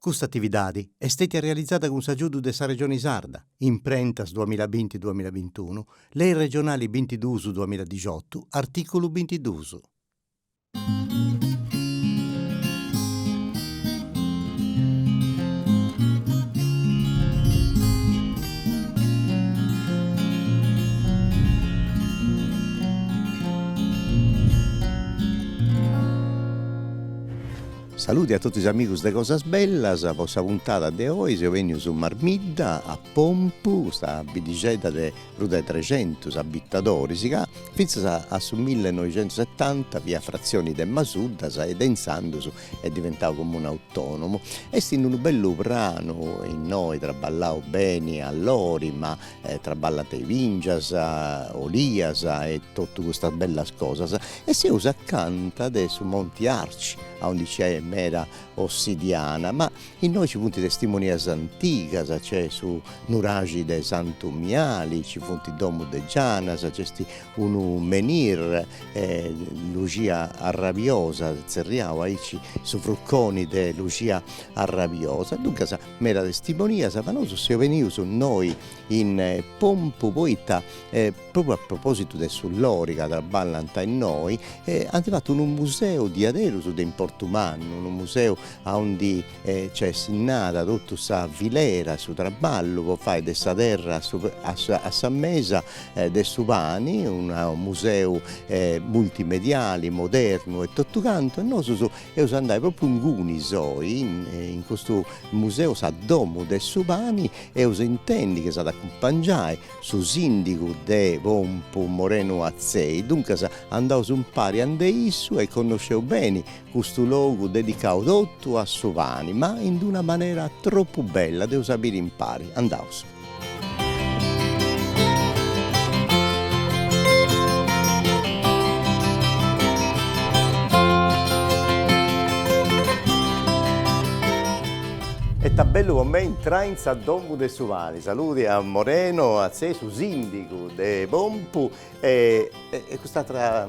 Custa atividadi est stètia realizada cun s'agiudu de sa Regioni Sarda, Imprentas duamillabinti duamillabintunu, Lei regionali bintiduus duamilladixotu, artìculu bintiduus. Saludi a totu is amigus de Cosas Bellas, po sa puntada de oi seus bennius in Marmidda, a Pompu, custa biddixedda de prus de trexentus abitadoris ca fintzas a su millenoixentusetanta fiat fratzioni de Masuddas e de intzandus est diventau comunu autonomu. Est in unu bellu pranu innoi traballau beni a lori ma traballant is bingias, olias e totu custas bellas cosas e seus acanta de su Monti Arci aundi nc'est meda ossidiana ma innoi ci funt testimonias antigas, nc'est su nuraxi de Santu Miali, ci funt domus de gianas, nc'est unu menhir, Luxia Arrabiosa, tzerriau aici su fruconi de Luxia Arrabiosa, duncas Meda testimonias, ma nosu seus benius innoi in Pompu poita propriu a propositu de su lori ca traballant innoi ant fatu unu museu diaderus de importu mannu, unu museu aundi nc'est sinnada totu sa filera, su traballu po fai de sa terra a sa mesa de su pani, unu museu multimediali, modernu e totu cantu e nosus Eus andai propriu ingunis oi, in custu museu sa domu de su pani, eus intendi chi s'at acumpangiai su sindigu de Pompu Morenu Atzei, duncas andaus impari ande issu e connosceus beni custu logu dedicau totu a su pani, ma in d'una manera tropu bella, dd'eus a biri impari, andaus. Ita bellu po mei intrai in sa domu de su pani. Saludi a Moreno Atzei, su sindigu de Pompu e cust'atra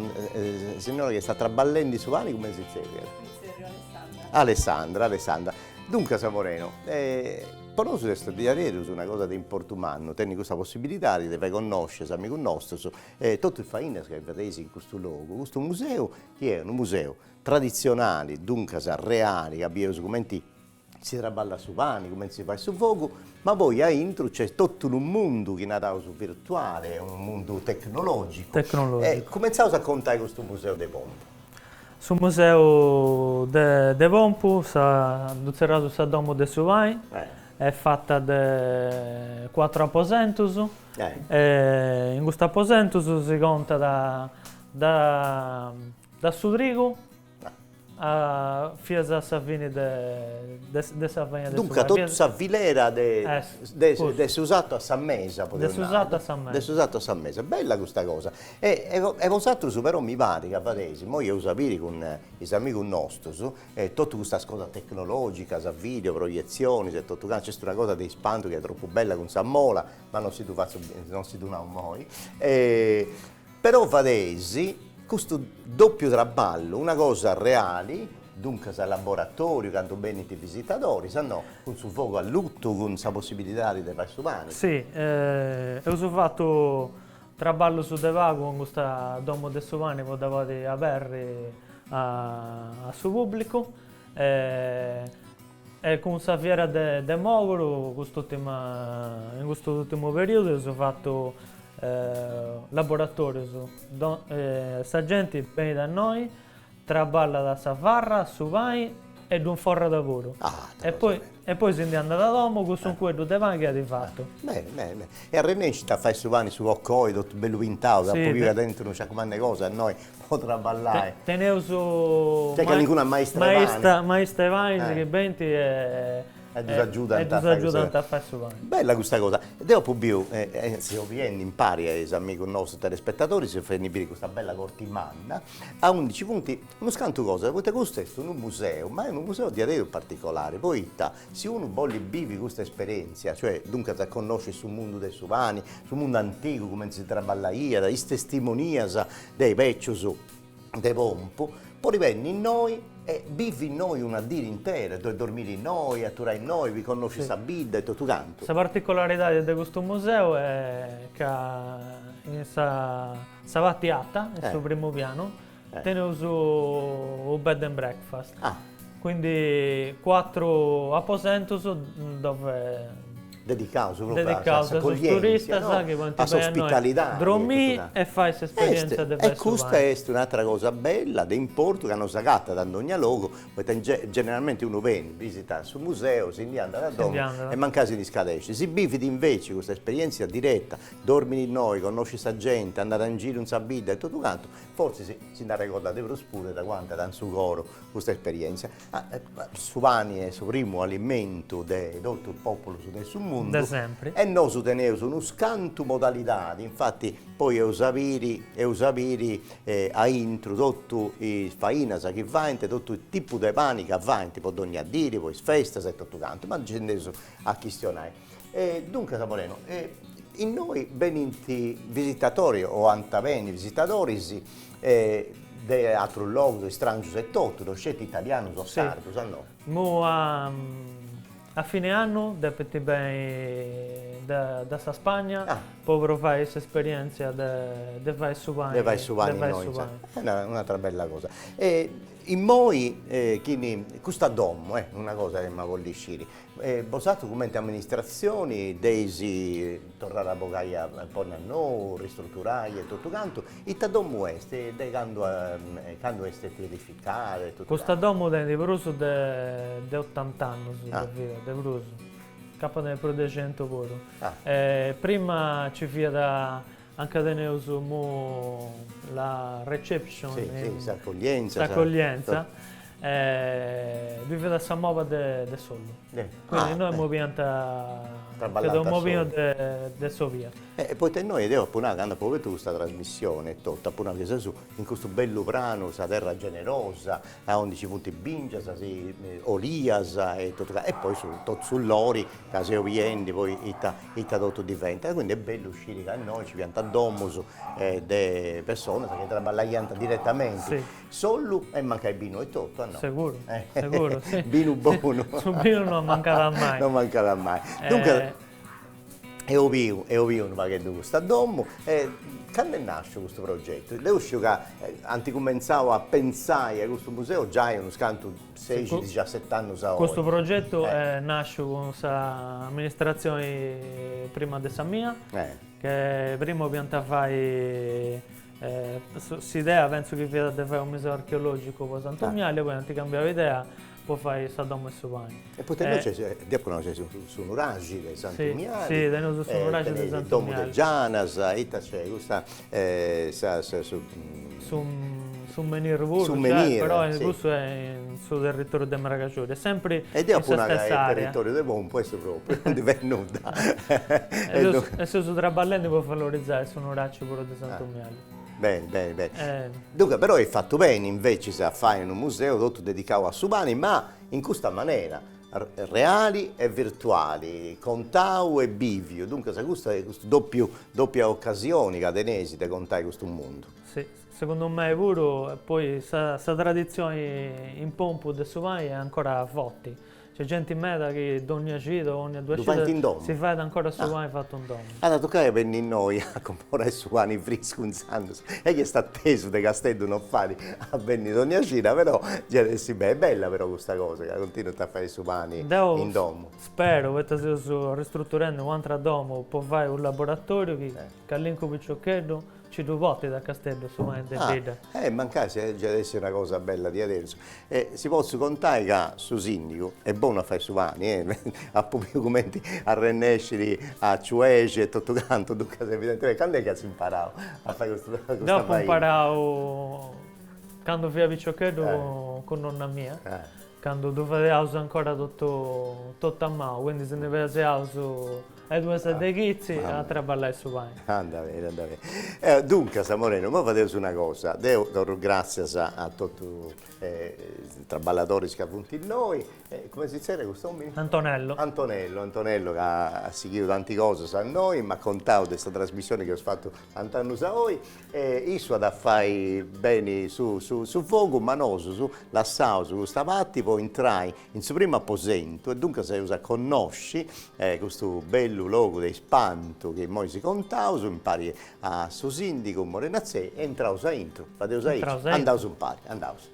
signora chi sta traballendi su pani, cumenti si zerriat? Mi zerriu Alessandra. Alessandra, Alessandra. Duncas Moreno, Po nosu est diaderus una cosa de importu mannu tenni custa possibilidadi de fai connosci a is amigus nostus totu is fainas chi fadeis in custu logu, custu museu chi est unu museu traditzionali, duncas reali, ca bieus cumenti si traballat su pani, cumenti si fait su fogu, ma poi aintru nc'est totu unu mundu chi naraus virtuali, unu mundu tecnologicu. Tecnologicu. E cumentzaus a contai custu museu de Pompu. Su museu de de Pompu, sa, ddu tzerriaus sa domu de su pani, est fata de cuatru aposentus e in custus aposentus si contat da da su trigu a finas a sa fini de de sa faina de su Duncas pani. totu sa filera de de su satu a sa mesa, podeus nai. De su satu a sa mesa. De su satu a sa mesa, bella custa cosa E e bosatrus però mi parit ca fadeis, immoi eus a biri cun is amigus nostus, totu custas cosas tecnologicas, video, proietzionis e totu cantu, nc'est una cosa de ispantu chi est tropu bella cun sa mola, ma non si ddu fatzu non si ddu nau immoi, però fadeis custu doppiu traballu, una cosa reali, duncas laboratoriu candu benint visitadoris, a no, cun su fogu allutu, cun sa possibilidadi de fai su pani. Si, eus fatu Traballus de pagu in custa domu de su pani po dda podi aberri a su pubblicu e cun sa fiera de de Moguru cust'urtima in custu urtimu periodu eus fatu laboratorius, sa genti benit a innoi Traballat sa farra, su pani e ddu inforrat puru. E poi e poi si ndi andat a domu cun su cueddu de pani chi at fatu. Beni, beni, beni. E arrennescit a fai su pani, su cocoi, totu bellu pintau, ca apu biu ca tenint unu sciacu mannu 'e cosa innoi po traballai. Teneus Nc'est calincuna maistra 'e pani. Maistra 'e pani chi benint e E ddus agiudant e ddus agiudant a fai su pani. Bella custa cosa. Deu apu biu, e seus biendi impari a is amigus nostus telespetadores, seus fendi biri custa bella corti manna, aundi nci funt unus cantu cosas, poita custu est unu museu, ma est unu museu diaderus particolari, poita si unu bollit bivi custa esperièntzia, cioè duncas a connosci su mundu de su pani, su mundu antigu, cumenti si traballaiat, is testimonias de is becius de Pompu, podit benni innoi. E bivi innoi una diri intera, ddoi dormiri innoi, aturai innoi, bi connosci sa bidda e totu cantu. Sa particularidadi de custu museu est ca in sa sa parti arta, in su primu pianu, teneus u' bed and breakfast. Quindi cuatru aposentus dove Dedicaus propriu a s'accoglienza, no? A s'ospitalidadi. Dromì e fai s'esperienza de fai su pani. E custa est un'atera cosa bella, de importu, ca non s'agatat in dogna logu, poita generalmenti unu benit, bisitat su museu, si ndi andat a domu e mancai si ndi scadescit. Si bivit inveci custa esperienza diretta, dormit innoi, connoscit sa genti, andat in giru in sa bidda e totu cantu, fortzis si nd'arregordat de prus puru e dd'aguantat in su coru custa esperienza. Su pani est su primu alimentu de totu is populus de su mundu. De sempri. E nosu teneus unus cantu modalidadi, infati poi eus a biri eus a biri aintru totu is fainas chi faint, totu is tipus de pani ca faint po dogna diri, po is festas e totu cantu, ma nci nd'eus a chistionai. Duncas Moreno, innoi benint visitadoris o ant a benni visitadoris de atrus logus, istrangius e totu, no sceti italianus o sardus, a no? Imui a fine annu depint benni de sa Spagna po provai s'esperientzia de fai su pani. De fai su pani innoi, est un'atra bella cosa. E immoi chini, custa domu, una cosa emu a bolli sciri, E bosatrus cumenti amministratzioni dd'eis torrada a bogai a ponni a nou, ristruturai e totu cantu, ita domu est, de candu candu est stetia edificada e totu cantu? Custa domu tenit prus de de otant'annus de vida, de prus, capu tenit prus de centu puru. Prima ci fiat anca teneus imui la reception, si, si, s'acoglienza, s'acoglienza Ddu fiat sa moba de s'ollu. Quindi innoi mobiant, fiat unu mobinu de s'olia. E poita innoi deu apu nau, candu apu obertu custa trasmissioni e totu, apu nau chi seus in custu bellu pranu, sa terra generosa, aundi nci funt bingias, olias e totu cantu, e poi su totu su lori ca seu biendi poi ita ita totu diventat, quindi est bellu sciri ca innoi nci fiant domus de personas chi traballaiant diretamenti. S'ollu e mancai binu e totu, a no? Seguru, seguru, si. Binu bonu. Su binu no mancat mai. No mancat mai. Duncas, eus biu, eus biu unu pagheddu custa domu e candu est nasciu custu progetu? Deu sciu ca ant cumentzau a pentzai a custu museu giai unus cantu seixi, dixiaset'annus a oi. Custu progetu est nasciu cun s'amministratzioni prima de sa mia, che primu 'oliant fai S'idea pentzu chi fiat de fai unu museu archeologicu po Santu Miali, poi ant cambiau idea po fai sa domu 'e su pani. E poita innoi nc'est, deu apu nau, nc'est su nuraxi de Santu Miali. Si, teneus su nuraxi de Santu Miali. Domu de gianas, ita nc'est, custa sa su. Su menhir puru, Su menhir, però cussu est in su territoriu de Mragaxuri, est sempri in sa stessa area. E deu apu nau ca est territoriu de Pompu, est propriu, non ndi fait nudda. E seus traballendi po valorizai su nuraxi puru de Santu Miali. Beni, beni, beni. Duncas, però est fatu beni invecis a fai unu museu totu dedicau a su pani, ma in custa manera, reali e virtuali, contau e biviu, duncas custa est custa doppiu, doppia ocasioni ca teneis de contai custu mundu. Si, segundu mei puru, poi sa sa traditzioni in Pompu de su pani est ancora forti, Nc'est genti meda chi dònnia cida o ònnia duas cidas si fait ancora su pani fatu in domu. At a tocai a benni innoi a comporai su pani friscu intzandus, e chi est atesu de Casteddu no fait a benni dònnia cida, però giai at essi bella, est bella però custa cosa ca continuant a fai su pani in domu. Deu speru, poita seus ristruturendi u'antra domu po fai unu laboratoriu chi calincunu piciocheddu Nci ddu portit a Casteddu su pani de bidda. Eh, mancai giai at essi una cosa bella diaderus. E si potzu contai ca su sindigu est bonu a fai su pani, eh, apu biu cumenti arrennescit a ciuexi e totu cantu, duncas evidentementi, candu est chi as imparau a fai custu custa faina? Deu apu imparau candu fia piciocheddu cun nonna mia, candu ddu fadiaus ancora totu totu a manu, quindi si ndi pesiaus. A is duas de chitzi a traballai su pani. Anda beni, anda beni. Duncas, Moreno, imoi fadeus una cosa, deu torru gràtzias a totu is traballadoris ca funt innoi, cumenti si zerriat cust'omini? Antonello. Antonello, Antonello ca at sighiu tanti cosas a innoi, m'at contau de sa trasmissioni chi eus fatu tant'annus a oi E issu at a fai beni su su fogu, ma nosus lassaus custa parti po intrai in su primu aposentu e duncas eus a connosci custu bellu logu de ispantu chi immoi si contaus impari a su sindigu Moreno Atzei e intraus aintru, fadeus aici, andaus impari, andaus.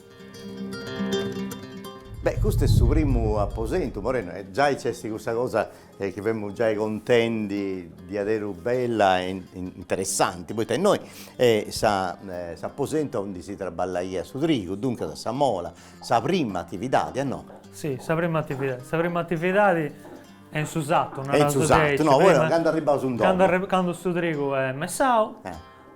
Beh, custu est su primu aposentu, Moreno, e giai nc'est cussa cosa e chi femus giai contendi diaderu bella e interessanti, poita innoi est s'aposentu aundi si traballaiat su trigu, duncas sa mola, sa prima atividadi, a no? Si, sa prima atividadi, sa prima atividadi est in su satu, naraus diaici. In su satu, no, poi candu arribbaus in domu. Candu su trigu est messau,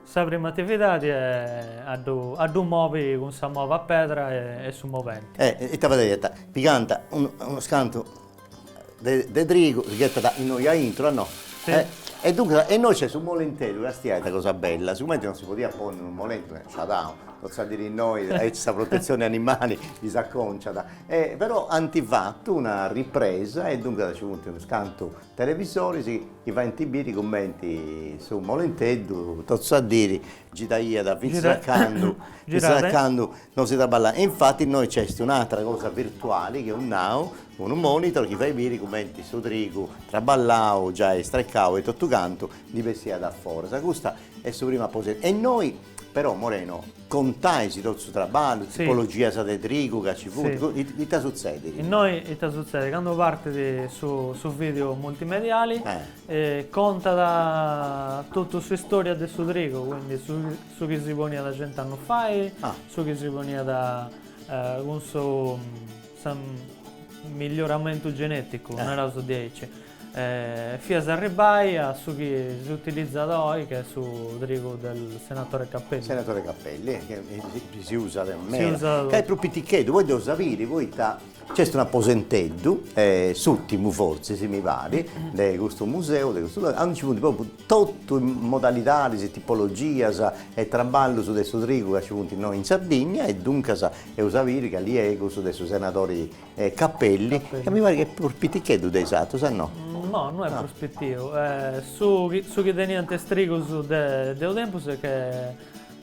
sa prima atividadi est a ddu a ddu movi cun sa mova a pedra e su moventi. E ita fadiant, pigant unu scantu de trigu si ghetat innoi aintru, a no? Si. E duncas, e innoi nc'est su molenteddu, castia ita cosa bella, sigumenti non si podiat ponni unu molenti, sciadau, potzu diri innoi, aici sa protezione animali ddis aconciat, e però ant fatu una ripresa e duncas nci funt unus cantu televisoris chi faint biri cumenti su molenteddu totu sa diri giraiat fintzas a candu, fintzas a candu Non si traballat. E infati innoi nc'est un'atra cosa virtuali chi eus nau, unu monitor chi fait biri cumenti su trigu traballau, giai strecau e totu cantu, ndi bessiat a foras. Custa est su primu aposentu. E innoi però Moreno, contais totu su traballu, tipologias de trigu ca ci funt, ita sutzedit? Innoi ita sutzedit, candu partit su su video multimediali contat totu s'istoria de su trigu, quindi su Su chi si poniat cent'annus fait, su chi si poniat cun su miglioramentu geneticu, naraus diaici, finas a arribbai a su chi si utilizat oi, chi est su trigu del senatore Cappelli. Senatore Cappelli, chi si usat meda, ca est prus piticheddu, poi dd'eus a biri, poita Nc'est un'aposenteddu, s'ùrtimu fortzis, mi parit, de custu museu, de custu logu, aundi nci funt propriu totu is modalidadis, tipologias e traballus de su trigu ca nci funt innoi in Sardigna e duncas eus a biri ca luegus de su senadori Cappelli, ca mi parit chi est prus piticheddu de is atrus, a no? No, no est prus pitiu. Su chi su chi teniant is trigus de unu tempus est che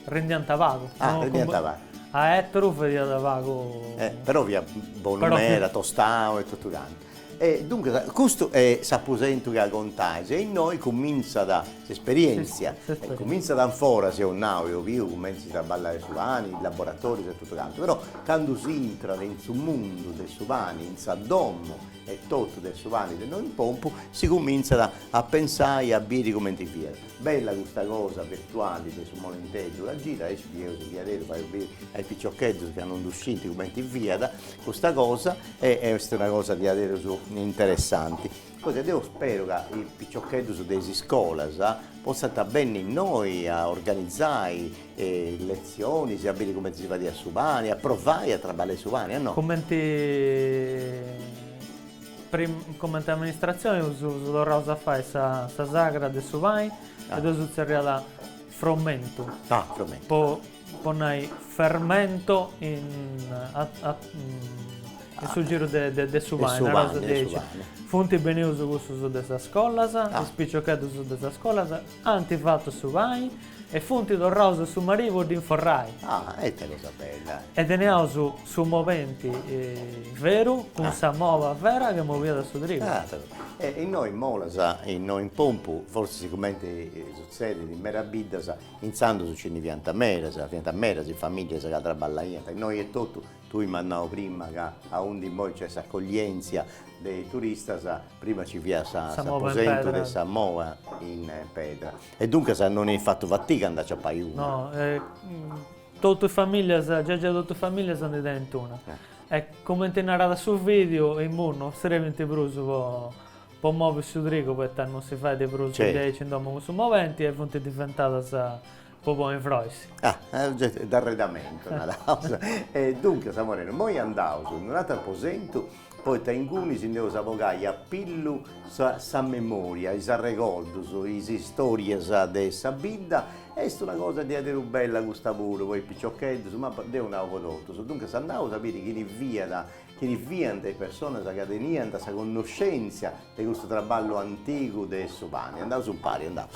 Rendiant pagu. Ah, rendiant pagu. A etru fadiat pagu. Però fiat bonu meda, tostau e totu cantu. E duncas custu est s'aposentu chi contais e innoi cumintzat s'esperientzia, cumintzat in foras, eus nau, eus biu cumenti si traballat su pani, is laboratorius e totu cantu, però candu s'intrat in su mundu de su pani, in sa domu e totu de su pani de innoi in Pompu, si cumintzat a pensai e a biri cumenti fiat. Bella custa cosa virtuali de su molenteddu ca girat, aici bieus diaderu, faeus biri a is piciocheddus ca non ddu scint cumenti fiat custa cosa e est una cosa diaderus interessanti. Poi deu speru ca is piciocheddus de is iscolas potzant benni innoi a organizai letzionis, a biri cumenti si fadiat su pani, a provai a traballai su pani, a no? Cumenti Comente amministratzioni eus torraus a fai sa sagra de su pani e dd'eus tzerriada fromentu. Ah, fromentu. Po po nai fermento in in su giru de de su pani, naraus diaici. Funt benius cussus de sas scolas, is piciocheddus de sas scolas, ant fatu su pani e funt torraus a su merì po dd'inforrai. Ah, ita cosa bella! E teneus su moventi veru cun sa moba vera chi moviat su trigu. Ah, e innoi in Molas, innoi in Pompu, fortzis cumenti sutzedit in medas biddas, intzandus nci ndi fiant medas, fiant medas is familias ca traballaiant, innoi etotu Tui m'as nau prima ca aundi immoi nc'est s'acoglièntzia de is turistas, prima ci fiat s'aposentu de sa mola in pedra. E duncas non eis fatu fatiga a nd'aciapai una. No, totu is familias, giai giai totu is familias ndi tenint una. E cumenti narat su video, imui non srebint prus po po movi su trigu poita non si fait prus diaici in domu cun su moventi e funt diventadas Po ponni frois. Ah, d'arredamentu naraus. E duncas, Moreno, immoi andaus in un'ateru aposentu poita ingunis nd'eus a bogai a pillu sa sa memoria, is arregordus, is istorias de sa bidda, est una cosa diaderus bella custa puru po is piciocheddus, ma deu nau po totus, duncas andaus a biri chini fiat, chini fiant is personas ca teniant sa connoscèntzia de custu traballu antigu de su pani. Andaus umpari, andaus.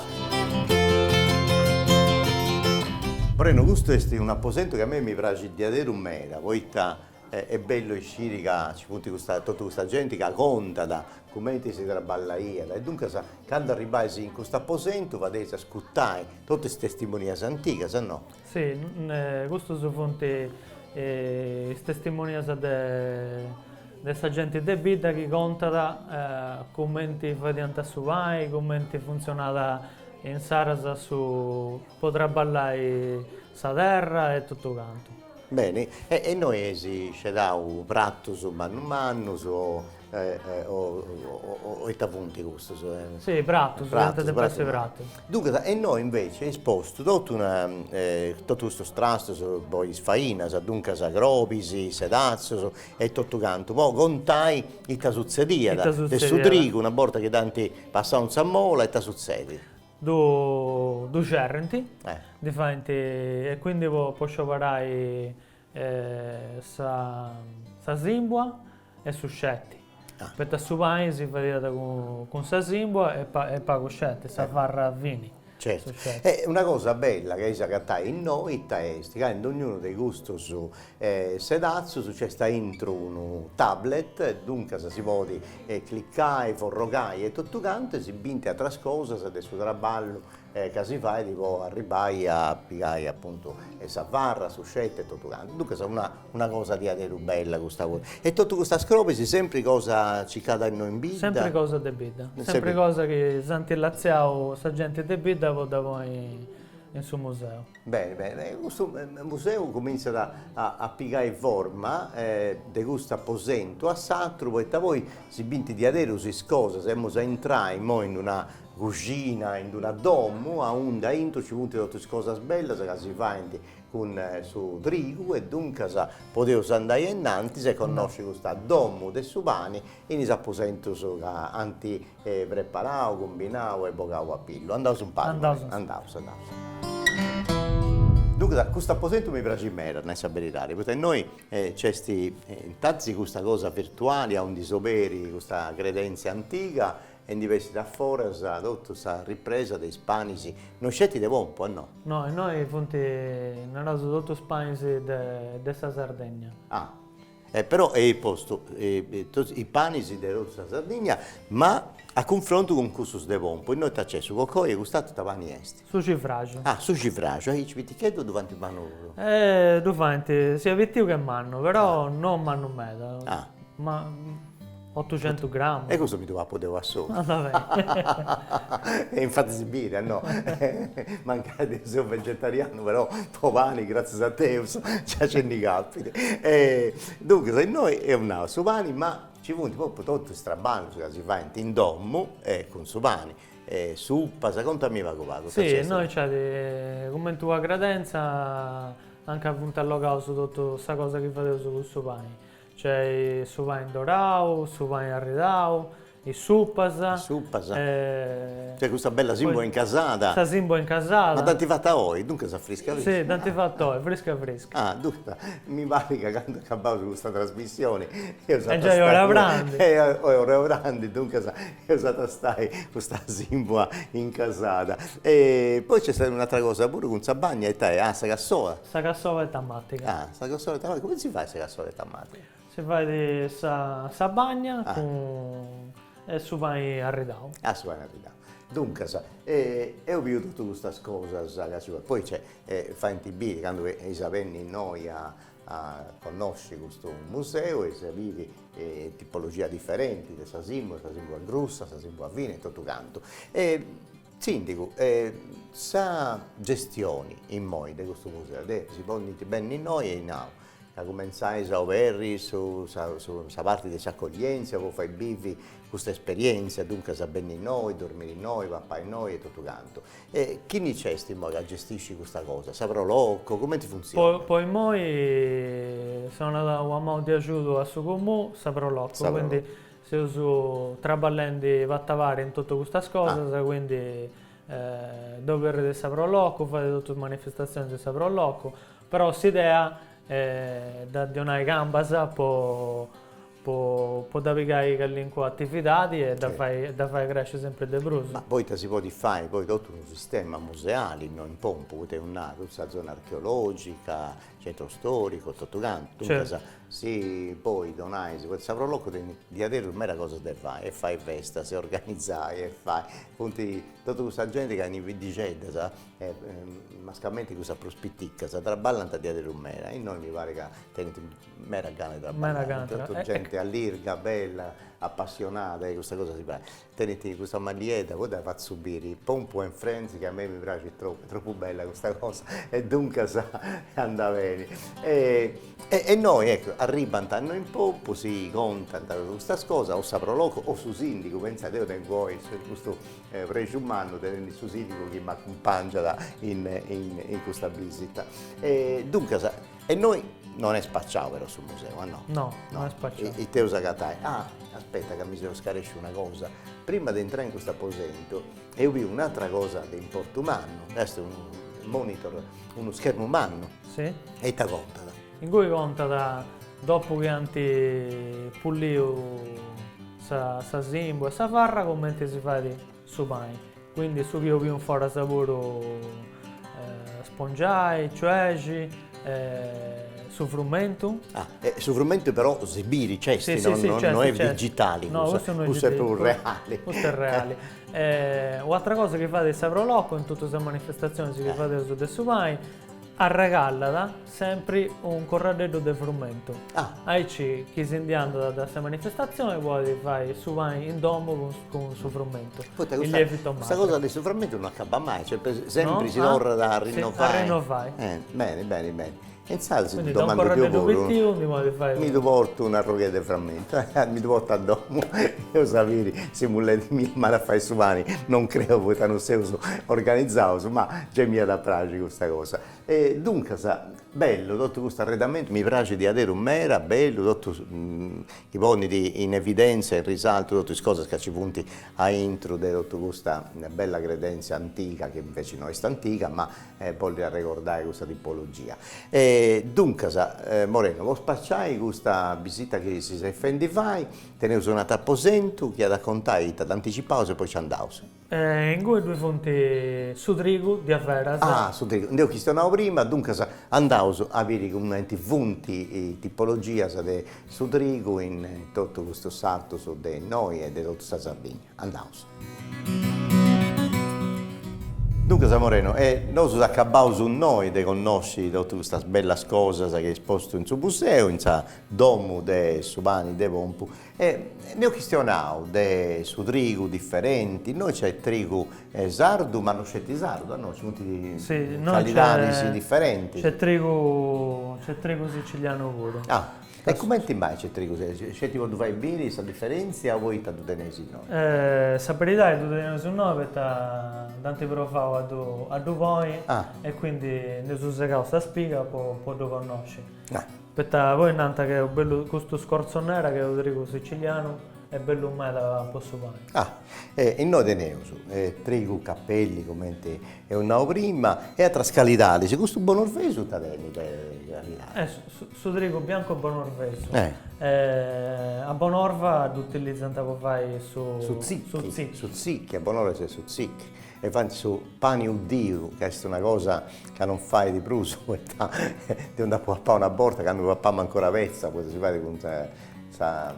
Moreno, custu est un'aposentu chi a mei mi praxit diaderus meda, poita est bellu isciri ca nci funt custa totu custa genti ca contat cumenti si traballaiat e duncas candu arribais in custu aposentu fadeis ascurtai totu is testimonias antigas, no? Si, custus funt is testimonias de sa genti de bidda chi contat cumenti fadiant su pani, cumenti funtzionat insaras su po traballai sa terra e totu cantu. Beni, e innoi eis scedau pratus mannu mannus o o ita funt custus? Si, pratus, iant a depi essi pratus. Duncas, e innoi invece eis postu totu una totu custus trastus po is fainas, duncas crobis, sedatzus e totu cantu, po contai ita sutzediat de su trigu una borta chi dd'ant passau in sa mola ita sutzedit. Ddu ddu cerrint, ddi faint e quindi po po scioberai sa sa simbua e su sceti, poita su pani si fadiat cun cun sa simbua e e pagu sceti, sa farra fini. Certu, e una cosa bella chi eis agatai innoi ita est, ca in dognunu de custus sedatzus nc'est aintru unu tablet, duncas si podit clicai, forrogai e totu cantu e si bint atras cosas de su traballu ca si fait po arribbai a pigai apuntu sa farra, su sceti e totu cantu. Duncas una una cosa diaderus bella custa puru. E totu custas crobis sempri cosa circada innoi in bidda? Sempri cosa de bidda, sempri cosa chi s'ant latziau sa genti de bidda po dda ponni in su museu. Beni, beni. Custu museu cumintzat a a pigai forma de custu aposentu a s'atru, poita poi si bint diaderus is cosas, emus a intrai immoi in una cuxina, in una domu aundi aintru nci funt totu is cosas bellas ca si faint cun su trigu e duncas podeus andai ainnantis e connosci custa domu de su pani in is aposentus ca ant preparau, cumbinau e bogau a pillu. Andaus umpari? Andaus. Andaus, andaus. Duncas, custu aposentu mi praxit meda, a nai sa beridadi, poita innoi nc'est intantis custa cosa virtuali aundi s'oberit custa credenzia antiga e ndi bessit a foras totu sa ripresa de is panis, no sceti de Pompu, a no? No, innoi funt, naraus, totus is panis de sa Sardegna. Ah, Eh però eis postu is panis de totu sa Sardigna, ma a cunfrontu cun cussus de Pompu, innoi ita c'est, su cocoi e cust'atru ita pani est? Su civraxu. Ah, su civraxu, aici piticheddu o ddu faint mannu puru? Eh ddu faint sia pitiu che mannu, però no mannu meda. Ah. Ma Otucentu gramus. E custu mi ddu papu deu a solu. Ah, va beni. E infati si biri, no? Mancai deu seu vegetarianu, però po pani, gratzias a Deus, già nci ndi capit. E duncas innoi eus nau su pani, ma nci funt propriu totu is traballus ca si faint in domu e cun su pani. E supas, contami pagu pagu. Si, innoi nc'at cumenti una credenza anca funt allogaus totu sa cosa chi fadeus cun su pani. Nc'est su pani indorau, su pani arridau, is supas. Is supas. Nc'est custa bella simbua incasada. Sa simbua incasada. Ma dd'ant fata oi, duncas frisca frisca. Si, dd'ant fata oi, frisca frisca. Ah, duncas mi parit ca candu acabaus custa trasmissioni eus a. Est giai ora 'e prandi. Est ora 'e prandi, duncas eus a tastai custa simbua incasada. E poi nc'est un'atra cosa puru cun sa bagna, ita est? Ah, sa cassola. Sa cassola 'e tamatiga. Ah, sa cassola 'e tamatiga. Cumenti si fait sa cassola 'e tamatiga? Si fait sa sa bagna cun e su pani arridau. Ah, su pani arridau. Duncas, eo biu totu custas cosas ca si poi nc'est, faint biri, candu eis a benni innoi a a connosci custu museu eis a biri tipologia diferenti de sa simbua, sa simbua grussa, sa simbua fini e totu cantu. E Sindigu, sa gestioni immoi de custu museu, de si podint benni innoi e nau. ca cumentzais a oberri su sa parti de s'acoglientzia po fai bivi custa esperientzia, duncas a benni innoi, dormiri innoi, papai innoi e totu cantu. E chini nc'est immoi ca gestiscit custa cosa? Sa Pro Loco? Cumenti funtzionat? Po immoi s'onat una manu de agiudu a su Comunu, sa Pro Loco, quindi seus traballendi fatu a pari in totu custas cosas, quindi dd'oberrit sa Pro Loco, fait totu is manifestatzionis de sa Pro Loco, però s'idea est de ddi 'onai cambas po po dda pigai calincuna atividadi e dda fai dda fai cresci sempri de prus. Ma poita si podit fai poi totu unu sistema museali innoi in Pompu, poita eus nau, totu sa zona archeologica, centro storico, totu cantu, duncas si poi donai, si podit, sa Pro Loco tenit diaderus meda cosas de fai, e fai festas e organizai e fai, funt totu custa genti ca in is biddixeddas e mascamenti cussas prus piticas traballant diaderus meda e innoi mi parit ca tenint Meda gana de traballai, totu genti allirga, bella, apassionada e custa cosa si praxit. Tenint custa malliedda, poi dda fatzu biri, Pompu and Friends, chi a mei mi praxit tropu, est tropu bella custa cosa e duncas andat beni. E innoi, ecco, arribant a innoi in Pompu, si contant custas cosas, o sa Pro Loco o su sindigu, pentzai, deu tengu oi custu prexu mannu de tenni su sindigu chi m'acumpangiat in custa bisita. E duncas E innoi non est spaciau però su museu, a no? No, no est spaciau. Ita eus agatai? Ah, aspetta ca mi seu scaresciu una cosa. Prima de intrai in custu aposentu eus biu un'atra cosa de importu mannu, est unu monitor, unu schermu mannu. Si. E ita contat? Ingui contat dopu chi ant pulliu sa sa simbu e sa farra cumenti si fait su pani. Quindi su chi eus biu in foras puru spongiai, ciuexi, su frumentu. Ah, e su frumentu però si biri, nc'est, no no est digitali custu, custu est prus reali. Custu est reali. U'atera cosa chi fait sa Pro Loco in totus is manifestatzionis chi fadeus de su pani, arregallat sempri un corraddeddu de frumentu. Ah. Aici chi si ndi andat da sa manifestatzioni podit fai su pani in domu cun su frumentu. Poita custa custa cosa de su frumentu no acabat mai, cioè sempri si torrat a rinnovai. A rinnovai. Beni beni beni. E insaras si ddu domandu deu puru. Mi ddu portu un'arrogheddu de frumentu, mi ddu portu a domu, eus a biri si mulleri mia m'at a fai su pani, non creu poita non seus organizaus, ma gei m'iat a praxi custa cosa. E duncas, bellu totu custu arredamentu, mi praxit diaderus meda, bellu totu chi ponit in evidenzia, in risaltu totu is cosas ca ci funt aintru de totu custa bella credenzia antiga, chi inveci no est antiga, ma bollit arregordai custa tipologia. E duncas, Moreno, po spaciai custa bisita chi si seis fendi fai, teneus un'atru aposentu chi at a contai ita dd'anticipaus e poi ci andaus. Ingui ddui funt su trigu diaveras. Ah, su trigu, nd'eus chistionau prima, duncas andaus a biri cumenti funt is tipologias de su trigu in totu custus sartus de innoi e de totu sa Sardigna. Andaus. Duncas Moreno, e nosu acabaus innoi de connosci totu custas bellas cosas chi eis postu in su museu, in sa domu de su pani de Pompu E nd'eus chistionau de su trigu diferenti, innoi nc'est trigu sardu, ma no sceti sardu, no, nci funt calidadis diferentis. Nc'est trigu, nc'est trigu sicilianu puru. Ah, e cumenti mai nc'est trigu, sceti po ddu fai biri sa diferentzia o poita ddu teneis innoi? Sa beridadi ddu teneus innoi poita dd'ant provau a ddu a ddu ponni e quindi nd'eus segau sa spiga po po ddu connosci. Poita poi nant chi est bellu custu scorzonera chi est unu trigu sicilianu est bellu meda po su pani. Ah, e innoi teneus trigu cappelli cumenti eus nau prima e atras calidadis, custu bonorvesu ita tenit de calidadi? Eh, su trigu biancu bonorvesu. A Bonorva dd'utilizant po fai su Su tzicchi. Su tzicchi, a Bonorva c'est su tzicchi. E faint su pani 'uddiu, ca est una cosa ca non fait prus, poita deu nd'apu papau una borta candu papamu ancora petza, poita si fait cun sa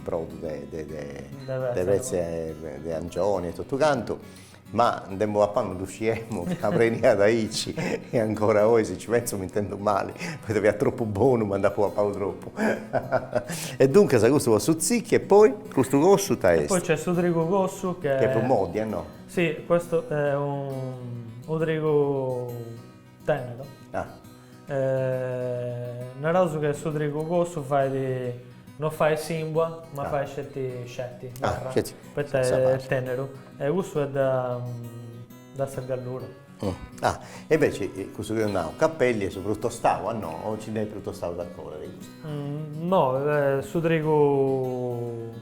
brodu de de petza de angioni e totu cantu, ma nd'emu papau non ddu sciemu ca preniat aici e ancora oi si nci pentzu m'intendu mali, poita fiat tropu bonu ma nd'apu papau tropu. E duncas custu po su tzicchi e poi custu cossu ita est? E poi nc'est su trigu cossu che Che est prus moddi, no? Si, questo è unu trigu tenero. Ah. Naraus che su trigu cossu fait, no fait sìmbua, ma fait sceti sceti, farra, poita est teneru, e cussu est de sa Gallura. Ah, e inveci cussu chi eus nau, Cappelli est su prus tostau, a no? O nci nd'est prus tostaus ancora de custu? No, su trigu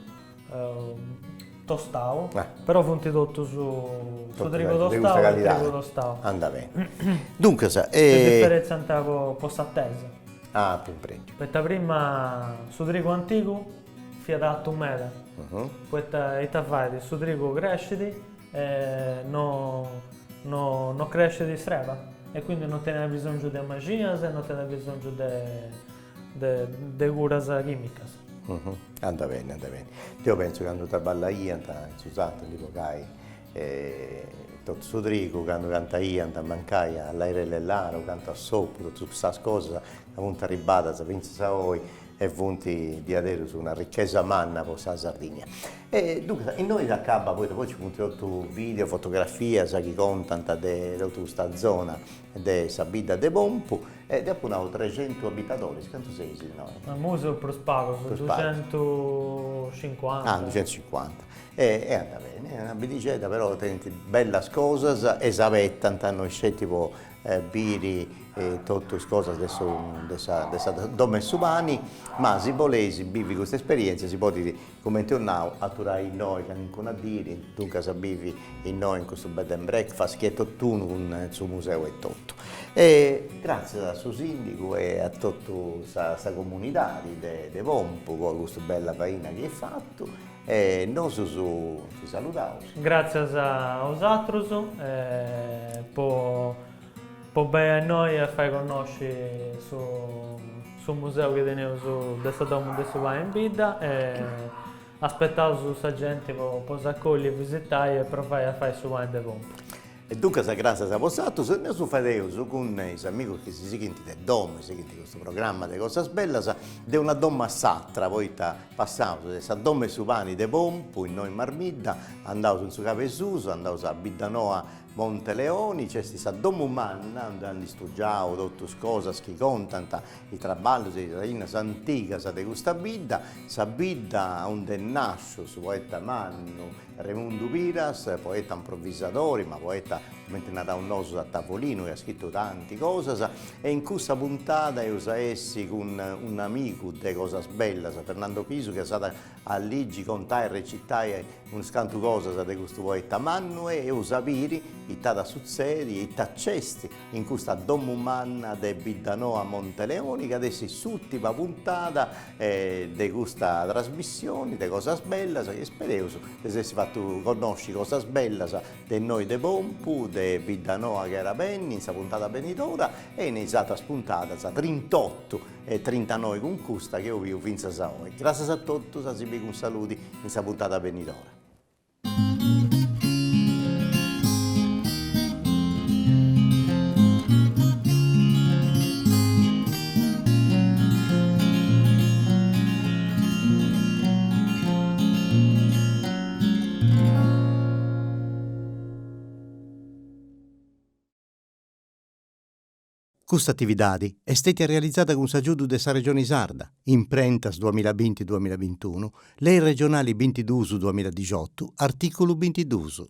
tostau, però funt totus su trigu tostau e trigu tostau. Andat beni. Duncas. Si diferentziant po s'atesa. Ah, apu cumprendiu. Poita prima su trigu antigu fiat artu meda, poita ita fait, su trigu crescit e no no no crescit s'erba e quindi no tenit abisongiu de maxinas e no tenit abisongiu de de curas chimicas. Andat beni, andat beni. Deu pentzu candu traballaiant in su sartu a ndi bogai totu su trigu, candu cantaiant mancai a lairella e laru, cantu a s'opu, totus cussas cosas ca funt arribbadas fintzas a oi e funt diaderus una richesa manna po sa Sardigna. E duncas innoi s'acabbat, poita poi nci funt totu video, fotografias chi contant de totu custa zona de sa bidda de Pompu e deu apu nau trexentu abitadoris, cantu seis innoi? Imui seus prus pagus, duxentucincuanta. Ah, duxentucincuanta. E andat beni, est una biddixedda però tenint bellas cosas e s'abetant no isceti po biri totu is cosas de su de sa de sa domu 'e su pani, ma si boleis bivi custa esperientzia si podit Cumenti eus nau, aturai innoi calincuna diri, duncas a bivi innoi in custu bed and breakfast chi est tot'unu cun su museu etotu. E gràtzias a su sìndigu e a totu sa sa comunidadi de de Pompu po custu bella faina chi eis fatu e nosus si saludaus. Gràtzias a 'osatrus po Po benni a innoi a fai connosci su su museu chi teneus de sa domu de su pani in bidda e aspetaus sa genti po po s'acolli e visitai e provai a fai su pani de Pompu. E duncas gràtzias a bosatrus e nosu fadeus cun is amigus chi si sighint de domu e sighint custu programma de cosas bellas de una domu a s'atra poita passaus de sa domu 'e su pani de Pompu innoi in Marmidda andaus in su Cabesusu andaus a Biddanoa Monteleoni, nc'est sa domu manna aundi ant stugiau totus is cosas chi contant is traballus e is fainas antigas de custa bidda, sa bidda aundi est nàsciu su poeta mannu Remundu Piras, poeta improvisadori ma poeta cumenti naraus nosus a tavolinu chi at scritu tanti cosas e in custa puntada eus a essi cun un'amigu de cosas bellas, Fernando Pisu, chi s'at a ligi, contai e recitai unus cantu cosas de custu poeta mannu e eus a biri ita at a sutzedi e ita nc'est in custa domu manna de Biddanoa Monteleoni chi at essi s'ùrtima puntada de custa trasmissioni de cosas bellas chi spereus de s'essi fatu connosci cosas bellas de innoi de Pompu, de Biddanoa chi at a benni in sa puntada benidora e in is atras puntadas trintotu e trintanoi cun custa chi eus biu fintzas a oi. Gràtzias a totus, a si biri cun saludi in sa puntada benidora. Custa atividadi est stètia realizada cun s'agiudu de sa Regioni Sarda, Imprentas duamilla binti duamilla bintunu, Lei regionali bintiduus duamilla dixiotu, artìculu bintiduus.